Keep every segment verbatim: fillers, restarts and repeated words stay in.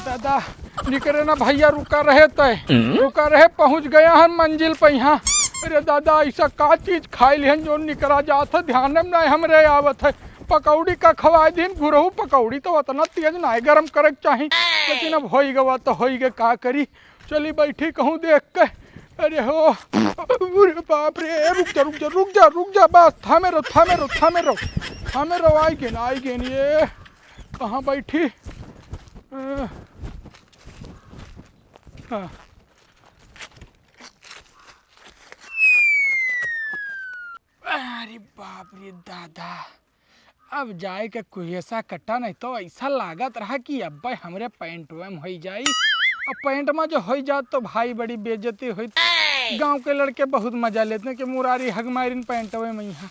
दादा, निकरे ना भइया, रुका रहे तय। हम्म? रुका रहे, पहुँच गया हम मंजिल पे यहाँ। अरे दादा, ऐसा का चीज खाई लिहन जो निकरा जात है, ध्यान में नहीं हमरे आवत है। पकौड़ी का खवाए दिन, घुरहू पकौड़ी तो उतना तेज नहीं गरम करे के चाही, लेकिन अब होई गवा तो होई गे, का करी। चली बैठी कहूँ देख के। अरे हो, अरे बाप रे, रुक जा, रुक जा, रुक जा, रुक जा, बस थामे रहो, थामे रहो, थामे रहो, थामे रहो, आई गेन, आई गेन, ये कहाँ बैठी? अ, हाँ। अरे बाप रे दादा, अब जाए के कुहेसा कटा, नहीं तो ऐसा लागत रहा कि अब्बे हमरे पैंटवे में होई जाई। अब पैंट में जो होई जात तो भाई बड़ी बेइज्जती होई, गांव के लड़के बहुत मजा लेते हैं कि मुरारी हग मारिन पैंटवे में यहाँ।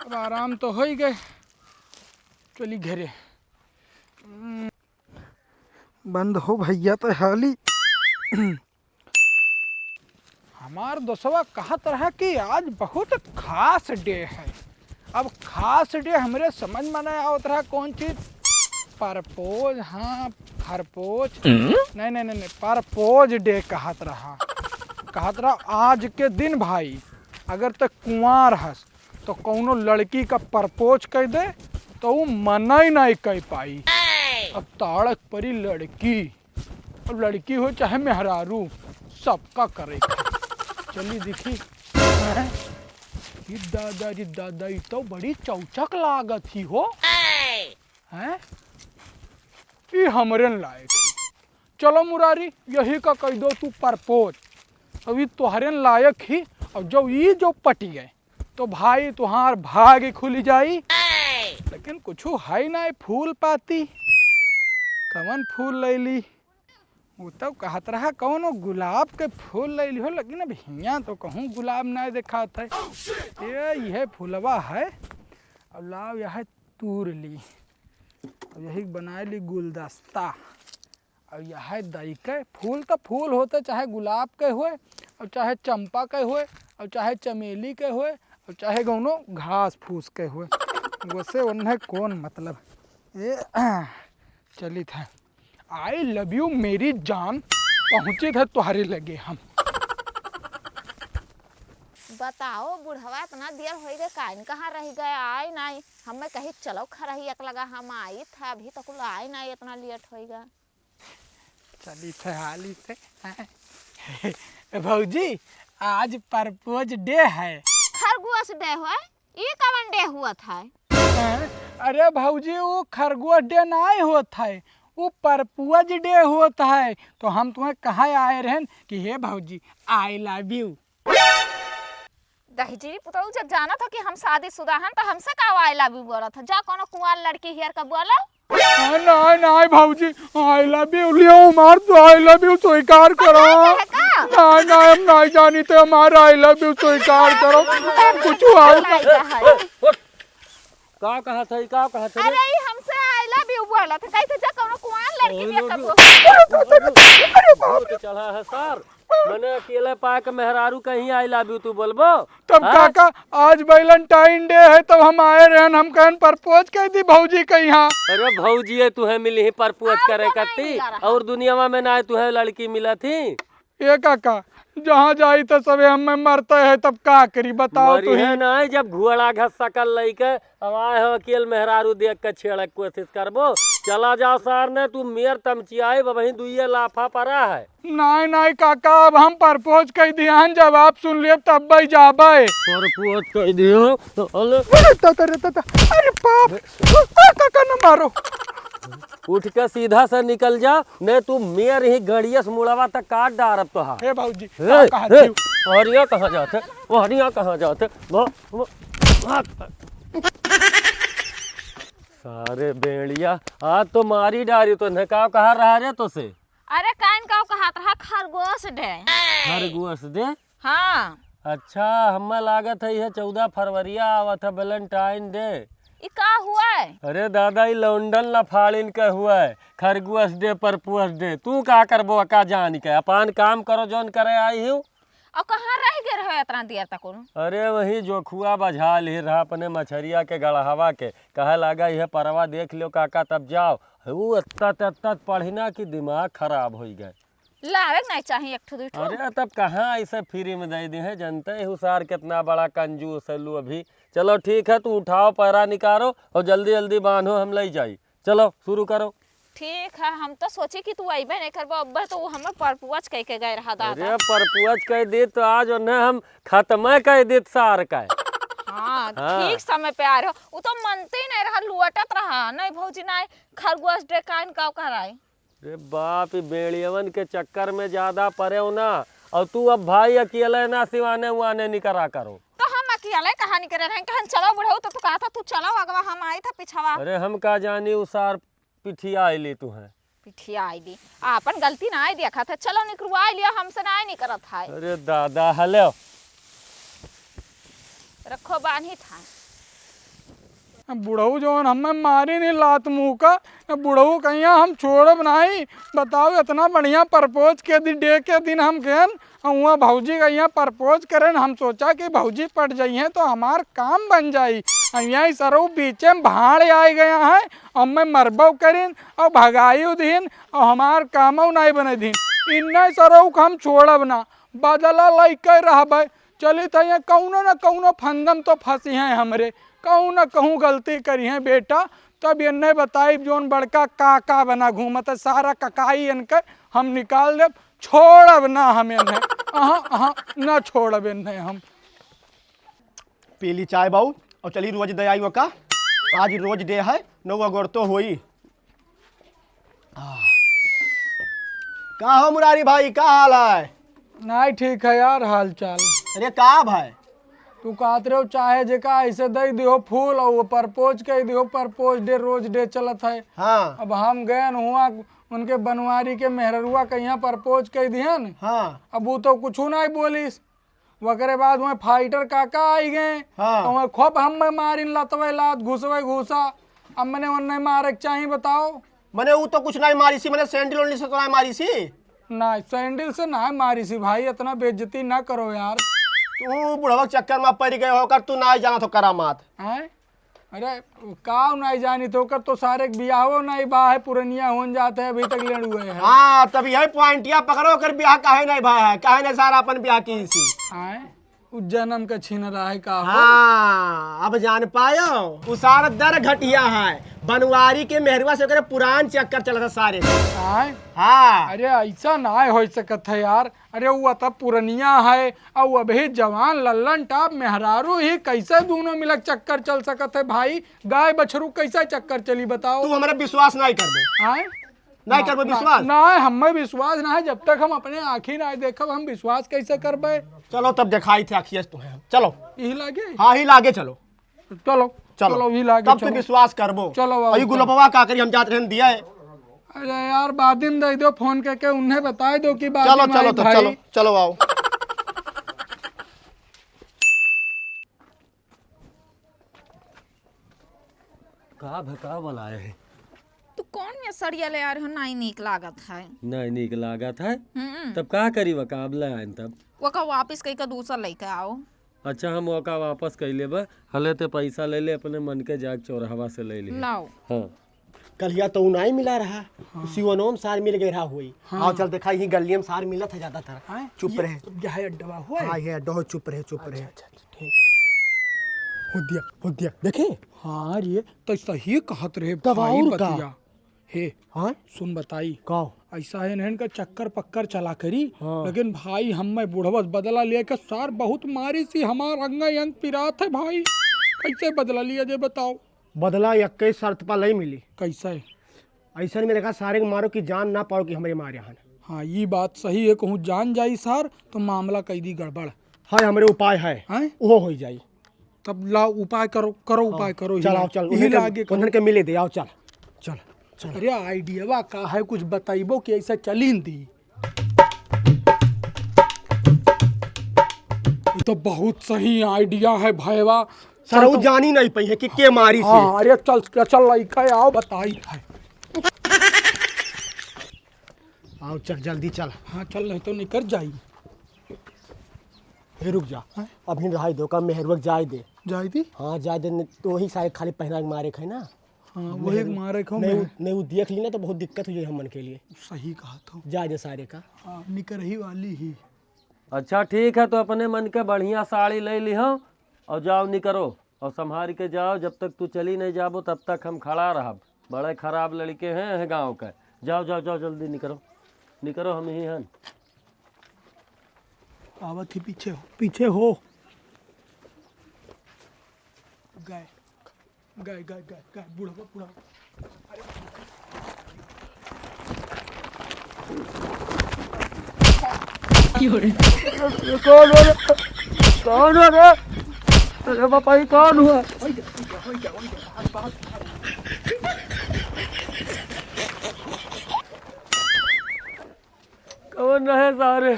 अब आराम तो होई गए, चली घरे। बंद हो भइया तो हाली। हमार दोस्तवा कहत रहा कि आज बहुत खास डे है। अब खास डे हमरे समझ में नहीं आवत रहा कौन चीज। परपोज, हाँ, खरपोज। हम्म? नहीं, नहीं, नहीं, नहीं, परपोज डे कहत रहा। कहत रहा आज के दिन भाई, अगर तक कुंवार हस तो कौनो लड़की का परपोज कह दे तो उ मना ही नहीं कह पाई। अब ताड़क परी लड़की, अब लड़की हो चाहे मेहरारू, सबका करे के। चली देखी। हैं? ये दादा रे दादा, ये तो बड़ी चौचक लागत ही हो। हैं? ये हमरे न लायक ही। चलो मुरारी, यही का कह दो तू परपोज। अब ये तोहरे न लायक ही। और जब ये जो पट गए तो भाई तुहार भाग खुल जाई। लेकिन कुछ है ना फूल पाती, कवन फूल ले ली? वो तो कहत रहा कौनो गुलाब के फूल ले ली हो, लेकिन अब हियाँ तो कहूँ गुलाब ना देखात है। ये, यह फूलवा है, अब लाओ यह तूर ली, अब यही बनाए ली गुलदस्ता। और यह दई के फूल तो फूल होते, चाहे गुलाब के होए, और चाहे चंपा के होए, और चाहे चमेली के होए, और चाहे कौनो घास फूस के होए, वैसे उन्हें कौन मतलब। ए, चलित है, I love you मेरी जान, पहुँचित है तुहरे लगे हम। बताओ बुढ़वा, इतना देर होई गए, काइन कहाँ रह गए, आए नाई। हमें कही चलो खरही एक लगा, हम आई था, अभी तक आए नाई, इतना लेट होई गए। चली थे हाली से। भौजी, आज परपोज डे है। खरगोश डे होए? ई कवन डे हुआ था? हैं? अरे भौजी, वो खरगोश डे नाई होत है, वो परपोज डे होत है। तो हम तुम्हें कहा आए रहन कि हे भौजी, I love you। दहिजरी पुतऊ जब जानत हो कि हम शादीशुदा हन, तो हमसे का I love you बोलत हो? जा कोनो कुंवार लड़की हियर का बोलो। हाँ, नाई, नाई भौजी, I love you लियो, मार तो I love you स्वीकार करो। पता है का? नाई, नाई, हम नाई जानी थे, हमारा I love you स्वीकार करो। हम कुछ और नाई कहा है। का कहत है, का कहत है रे? अरे, ई हमसे I love you बोलत है, कही थे जा कोनो कुंवार लड़की I हियर love का you। बोलो। जोर के चढ़ा है सर, मने अकेले पाए के मेहरारू कहीं I love you तू बोलबो? तब हाँ? काका, आज Valentine day है, तब हम आए रहन, हम कहन परपोज कह दी भौजी के यहाँ। अरे भौजी, ये तुहे मिली ही परपोज और करे तो नहीं करती, मिला रहा। और दुनियावा में ना तुहे लड़की मिलत ही। ए काका, जहाँ जाई तो सबे हमें मरते है, तब का करी बताओ तू ही। मरिहे नाई, जब घुअड़ा घस सकल लइके अब आए हो अकेल मेहरारू देख के छेड़े के कोशिश करबो। चला जाओ सार ने, तू मेर तमचियाई, वहीं दुइये लाफा परा है। नाई, नाई काका, अब हम परपोज कह दिया हन, जब आप सुन लेब तब भाई जाबे। परपोज कह दियो, तो अले अरे ताता रे ताता, अरे बाप, आ काका न मारो। उठ के सीधा से निकल जा, नहीं तू मेर ही गड़िया से मुड़वा तक काट डारब तो हा। हे भौजी, हे, का कहत हे, हो? अरिया कहाँ जात है? अरिया कहाँ जात है? वो, वो, आ, सारे बेड़िया, आज तो मारी डारी तो न का कहा रहा रे तो से? अरे काइन का कहत रहा खरगोश डे। खरगोश डे? हाँ। अच्छा, हमें लागत है यह चौदह फरवरिया आवत है Valentine day। ई का हुआ है? अरे दादा, ई लौंडन लफाड़िन के हुआ है, खरगोश डे, परपोज डे। तू का करबो का जान के, अपन काम करो जौन करे आई हूँ। और कहाँ रह गए रहो इतना देर तक कोनो? अरे वही जोखुआ बझा ले रहा अपने मछरिया के गड़हवा के, कहे लागा यह परवा देख लियो काका तब जाओ। ऊ अत्ता त, अत्ता त पढ़ी ना कि दिमाग खराब होइ गए। लावे के नहीं चाहिए एक ठो, दुई ठो। अरे, तब कहाँ ऐसे फ्री में दे दे हैं? जनते हैं हुसार कितना बड़ा कंजूस है। लू अभी, चलो ठीक है, तू उठाओ, पैरा निकारो और जल्दी जल्दी बांधो, हम ले जाई। चलो, शुरू करो। ठीक है, हम तो सोची कि तू अइबे नहीं करबो, अब्बे तो उ हमें परपुअच कह के गए रहा दादा। अरे, परपुअच कह देत तो आज उन्हें हम खत्म कह देत सार का। हाँ, हाँ। ठीक समय पे आ रहे हो। उ तो मनते ही नहीं रहा, लुअटत रहा, नहीं भौजी, नहीं खरगोश डेकाइन का कराए। रे बाप, ई बेड़ियवन के चक्कर में ज्यादा पड़े हो ना। और तू अब भाई अकेले ना सिवाने उआने निकरा करो। तो हम अकेले कहाँ निकरे रहे? कहन चलो बुढ़ऊ, तो तू कहा था तू चलो अगवा, हम आई था पिछवा। अरे हम का जानी उ सार पिठिया आइली तू है। पिठिया आइली, आपन गलती ना आई देखा था। चलो निकरुआ लिया, हमसे ना आई निकरत है। अरे दादा, हेलो। रखो बान्ही था। बुढ़ऊ जौन हमें मारी नहीं लात मुँह का, बुढ़ऊ कहिया हम छोड़ब नहीं। बताओ, इतना बढ़िया परपोज के दिन, डे के दिन हम गएन, और वहाँ भौजी कहिया परपोज करेन। हम सोचा कि भौजी पट जइहें तो हमार काम बन जाई। और यहीं सरऊ बीचे में भाड़ आए गया है, अब मैं मरबो करिन और भगाई दिन और हमार कामो नहीं बने दिन। इन्ने सरऊ को हम छोड़ब ना, बदला लइके रहबे। चलित है, ये कौनो न कौनो फंदम तो फंसी हैं हमरे, कहूँ न कहूँ गलती करी हैं बेटा। तब ये नहीं बताई जौन बड़का काका बना घूमत है, सारा ककाई इनके हम निकाल देब, छोड़ब ना हम इन्हें। अहाँ, अहाँ, ना छोड़ब इन्हें हम। पी ली चाय बाऊ, और चली रोज दे आई ओका। आज रोज डे है, नौवा गोर तो होई। आह। का हो मुरारी भाई, का हाल है? नहीं ठीक है यार हाल चाल। अरे का भाई? तू कहत रहो चाहे जेका ऐसे दे दियो फूल और वो परपोज कह दियो, परपोज डे रोज डे चलत है। हाँ। अब हम गए न हुआ उनके बनवारी के मेहररुआ के यहाँ परपोज कह दिहन। हाँ। अब वो तो कुछ नहीं बोलिस। ओकरे बाद वहाँ फाइटर काका आई गए। हाँ। तो वहाँ खूब हम में मारिन लतवे लात, घुसवे घुसा। अब मने ओन्ने मारे के चाही बताओ। मने ऊ तो कुछ नहीं मारी सी, मने सैंडल ओंडल से तो नहीं मारी सी। नहीं, सैंडल से नहीं मारी सी भाई, इतना बेइज्जती ना करो यार। तू बुढ़वा के चक्कर में पड़ गए हो कर, तू नहीं जाना तो करामात। हैं? अरे, का नहीं जानी तो ओकर तो सारे के बियाहो नहीं बा है, पुरनिया होन जात है, अभी तक लेड़ुए है। हाँ, तब यही पॉइंटिया पकड़ो, ओकर बियाह काहे नहीं भा है, काहे नहीं सारा अपन बियाह की सी। आए, उ जन्म का छीन रहा है का हो? हाँ, अब जान पायो, उ सारा दर घटिया है, बनवारी के मेहरुआ से ओकरे पुरान चक्कर चलत है सारे। आए? हाँ। अरे, ऐसा ना हो सकत है यार, अरे, उ त पुरनिया है, अउ अबही जवान लल्लन टाप मेहरारू ही, कैसे दूनो मिलक चक्कर चल सकत है भाई? गाय बछरू कैसे चक्कर चली बताओ? तू हमरा विश्वास नहीं करबो। आय? नहीं ना, करबो ना, विश्वास? ना, हमें विश्वास ना है, जब तक हम अपने आँखी ना देखब, हम विश्वास कैसे करबे? चलो तब देखाई थे आँखिया से तुम्हें, चलो। यही लागे? हाँ, ही लागे, चलो। चलो, चलो। चलो, ई लागे, तब तो चलो। विश्वास करबो। चलो, बाबू, अभी चलो। गुलबवा का करी, हम जात रहन दिया है। अरे यार, बाद में दे दो, फोन करके उन्हें बताए दो कि बाद चलो, में चलो, आई तो भाई। चलो, चलो, आओ। का भकाव बनाए है? तू कौन में सड़िया ले आ रहे हो? नाई नीक लागत है। नाई नीक लागत है? हम्म। तब का करी, वका अब ले आइन तब? वका वापस कई का दूसरा लेके आओ। अच्छा, हम ओका वापस कइ लेबे। हले ते पैसा ले ले, अपने मन के जाके चौराहवा से ले ले। लाओ। हाँ। कलिया तो उ नाई मिला रहा, हाँ। सिवनोम सार मिल गए रहा होई। हाँ। आओ चल देखा, यही गलियम सार मिलत है ज्यादातर। हाँ, चुप ये रहे। तो यह है अड्डवा हुआ है? हाँ, ये अड्डा हो, चुप रहे, चुप रहे। अच्छा, अच्छा, ठीक। हो दिया, हो दिया, देखे? हाँ रे, तो सही कहत रहे तब भाई और का? बतिया। हे, हाँ? सुन बताई। का? ऐसा है इन्हन का चक्कर पक्कर चला करी, हाँ। लेकिन भाई हमें बुढ़वस बदला लेके सार बहुत मारी सी, हमार अंग अंग पिरात है भाई। कैसे बदला लिया जे बताओ? बदला यक्के शर्त पर नहीं मिली। कैसे? ऐसा नहीं मेरे कहा सारे को मारो कि जान ना पाओ कि हमारे मारे हन। हाँ, ये बात सही है, कहूँ जान जाई सार तो मामला कैदी गड़बड़। हाँ, हमारे उपाय है, हैं? वो हो जाई। तब लाओ उपाय करो, करो हाँ, उपाय करो, चल, हिला, आओ, चल, हिला उन्हन के, आगे करो। उन्हन के मिले दे, आओ, चल, चल, चल। अरे आइडियावा का है, कुछ बताइबो कि ऐसा चलीन दी? ये तो बहुत सही आइडिया है भैया। सर, चल वो तो जानी नहीं पाई है कि के मारी से। हाँ, अरे चल, चल, चल, लइका आओ, बताई है। आओ, चल, जल्दी चल। हाँ, चल, नहीं तो निकल जाई। हे, रुक जा। हाँ? अभी रहाई दो, का मेहरुआ के जाए दे। जाए दी? हाँ, जाए दे, न-, तो वही सारे खाली पहना के मारे खाए ना। हाँ, वही मारे को नहीं, मैं। नहीं, वो देख ली ना तो बहुत दिक्कत हो जाई हमन के लिए। सही कहा तो। जा दे सारे का। हाँ, निकरही वाली ही। अच्छा ठीक है, तो अपने मन के बढ़िया साड़ी ले लिहो और जाओ निकरो। और संभाल के जाओ, जब तक तू चली नहीं जाबो तब तक हम खड़ा रहब। बड़े खराब लड़के हैं, हैं गाँव के। जाओ, जाओ, जाओ, जल्दी निकरो, निकरो, हम ही हन। आवत ही पीछे हो, पीछे हो। गए, गए, गए, गए, गए, बुढ़वा, बुढ़वा। अरे। ये कौन हो रे? कौन हो रे? अरे बापा, ये कौन हुआ? कौन रहे सारे?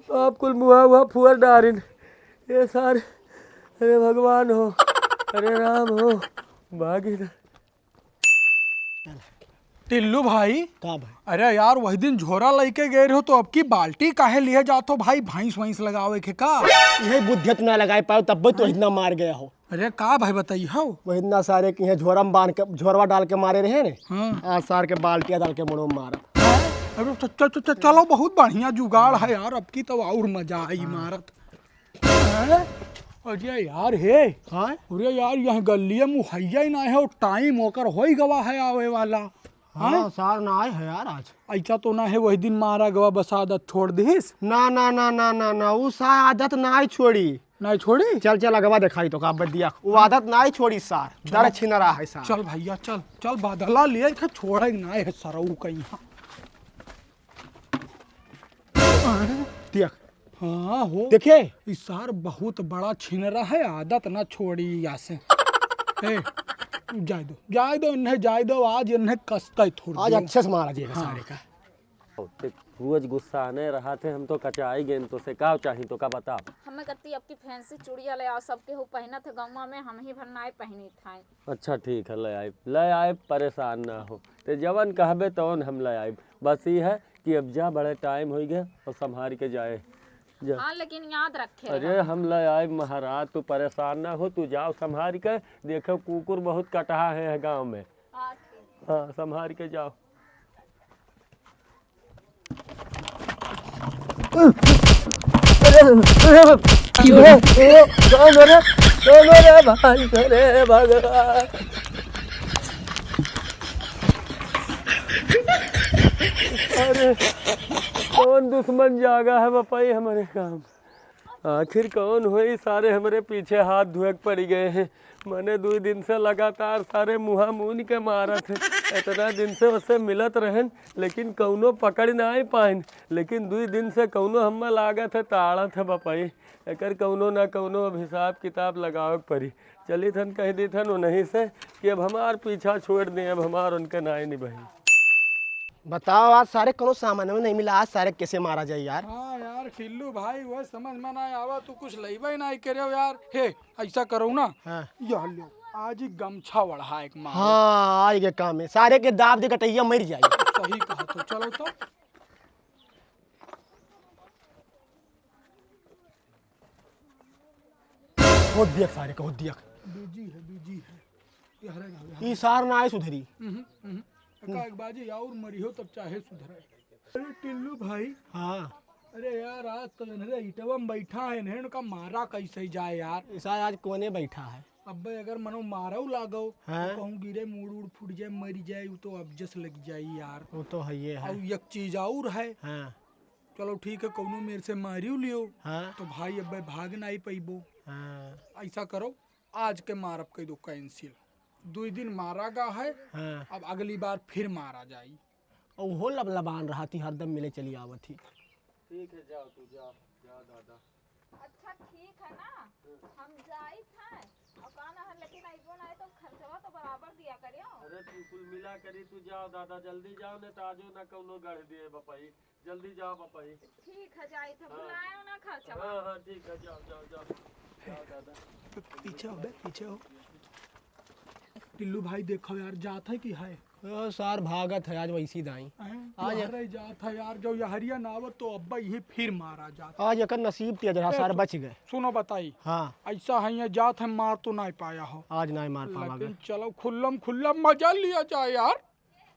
बाप कुल मुहा हुआ फुअर डारिन। ये सारे, अरे भगवान हो, अरे राम हो, भागी ना। टिल्लू भाई। का भाई? अरे यार, वही दिन झोरा लइके गए रहो तो अब की बाल्टी काहे लिए जात हो भाई, भैंस वैंस लगावे के का? यही बुद्धियत ना लगाए पाओ तब तो इतना मार गया हो। अरे का भाई बताई हो? वही इतना सारे के यहाँ झोरा में बांध के, झोरवा डाल के मारे रहे ने। हाँ। आज सार के बाल्टिया डाल के मुड़ो में मारा। अरे तो च-, च-, च-, चलो बहुत बढ़िया जुगाड़ है यार, अब की तो और मजा आई मारत। हैं? अरे यार हे। हाँ? अरे यार, यहाँ गलिया मुहैया ही ना है, टाइम ओकर होई गवा है आवे वाला। हाँ, हैं? सार ना आए है यार आज। ऐसा तो ना है, वही दिन मारा गवा बस आदत छोड़ दिहिस। ना, ना, ना, ना, ना, ना, उ सार आदत ना ही छोड़ी। ना ही छोड़ी? चल, चल, अगवा दिखाई तो का बदिया। उ आदत ना ही छोड़ी सार। चल। दर छिन रहा है सार। चल भैया, चल, चल, बादला लिए के छोड़े ना है सरऊ कहीं। देख। हाँ हो। देखे? ई सार बहुत बड़ा छिनरा है, आदत ना छोड़ी या से। ए, जाए दो, जाए दो, इन्हें जाए दो, आज इन्हें कस का ही थोड़ आज दो। अच्छे से मारा जाएगा हाँ। सारे का। ते रोज गुस्सा आने रहा थे, हम तो कचाई गेन तो से का चाही तो का बता। हमें कत्ती आपकी फैंसी चूड़िया ले आओ, सबके हो पहनत है गौवा में, हम ही भर नाय पहनी था। अच्छा ठीक है, ले आए, ले आए, परेशान ना हो। ते जवन कहबे तवन हम ले आए। बस ई है कि अब जा, बड़े टाइम होई गए और संभाल के जाए। जा। हाँ, लेकिन याद रखे अरे, रहा। हम ले आए महाराज, तू परेशान ना हो, तू जाओ संभाल के। देखो, कुकुर बहुत कटहा है गाँव में। हाँ, ठीक। हाँ, संभाल के जाओ। अरे, अरे, अरे, अरे, कौन हो रे? कौन हो रे भाई? अरे भगवान। अरे, कौन दुश्मन जागा है बपाई हमरे काम? आखिर कौन होई, सारे हमरे पीछे हाथ धुएक पड़ी गए हैं। मने दुई दिन से लगातार सारे मुहा मून के मारत है। इतना दिन से उससे मिलत रहन, लेकिन कौनो पकड़ ना आई पाइन। लेकिन दुई दिन से कौनो हम्मा लागत है, ताड़त है बपाई। एकर कौनो ना कौनो अब हिसाब किताब लगावे के पड़ी। चलित हन, कह दीत हन उन्हीं से कि अब हमार पीछा छोड़ दें, अब हमार उनके नाई निभाई। बताओ, आज सारे कोनो सामान में नहीं मिला, आज सारे कैसे मारा जाए यार? हाँ यार, खिल्लू भाई, वह समझ में ना आवा, तू कुछ लइबे ही नहीं करे हो यार। हे, ऐसा करो ना, हाँ। यह लो, आज ही गमछा ओढ़ा एक मार। हाँ, आई के काम है, सारे के दाब दे कटैया मर जाए। सही कहा तो, चलो तो। हो दिया सारे को, हो दिया। बिजी है, बिजी है। ये हरे गावे, हरे। ई सार ना आए सुधरी। हम्म, हम्म। एका एक बाजी और मरी हो तब चाहे सुधरे। अरे टिल्लू भाई। हाँ। अरे यार, आज तो इन्हरे ईटवा में बैठा है, इन्हें का मारा कैसे जाए यार? ई सार आज कोने बैठा है? अब्बे अगर मनो मारऊ लागो, हाँ। तो कहूँ गिरे, मूड़ उड़ फूट जाए, मरी जाए, वो तो अब जस लग जाई यार। वो तो है, ये है। और एक चीज और है। हाँ। चलो ठीक है, कौनो मेरे से मारियो लियो, हाँ। तो भाई अब्बे भाग नाई पइबो। हाँ। ऐसा करो, आज के मारब कह दो cancel। दुई दिन मारा गा है, हाँ। अब अगली बार फिर मारा जाई। और वो लबलबान रहा थी, हरदम मिले चली आवत थी। ठीक है, जाओ तू, जाओ, जाओ दादा। अच्छा ठीक है ना, हम जाइत हैं। और का ना है, लेकिन अइबो ना है तो खर्चवा तो बराबर दिया करियो। अरे तू कुल मिला करी, तू जाओ दादा, जल्दी जाओ, नहीं तो आजो ना कौनो गढ़ दिए बपाई। जल्दी जाओ बपाई। ठीक है, जाइत है, हाँ। भुलायो ना खर्चवा। हाँ, हाँ, ठीक है, जाओ, जाओ, जाओ। जाओ दादा। पीछे हो बे, पीछे हो। टिल्लू भाई देखो यार, जात है कि है? ओ, सार भागत है आज वैसी दाई। हैं? आज यार जात है यार, जो यहरिया ना आवत तो अब्बा यही फिर मारा जात। आज एकर नसीब तेज रहा, ए, सारे सु-, बच गए। सुनो बताई। हाँ। ऐसा है, ये जात है, मार तो नहीं पाया हो। आज नहीं मार पावा लेकिन गए। चलो खुल्लम खुल्ला मजा लिया जाए यार।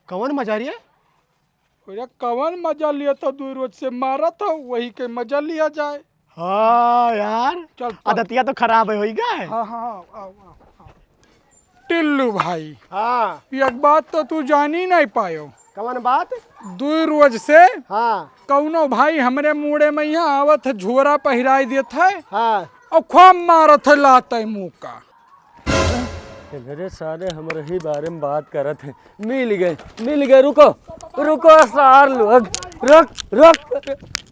कौन मजा रे? अरे कौन मजा लिया तो दो रोज से मारा था, वही के मजा लिया जाए। हाँ यार, चल, चल। आदतिया तो खराब है, होई गए। हाँ, हाँ, हाँ, आओ, आओ, आओ। टिल्लू भाई, हाँ। एक बात तो तू जानी नहीं पायो। कवन बात? दुई रोज से हाँ। कौनो भाई हमरे मूड़े में यहाँ आवत है, झोरा पहिराई देत है हाँ। और खूब मारत है लाते मुँह का। अरे सारे हमरे ही बारे में बात करत हैं। मिल गए, मिल गए, रुको, रुको सार लोग, रुक, रुक।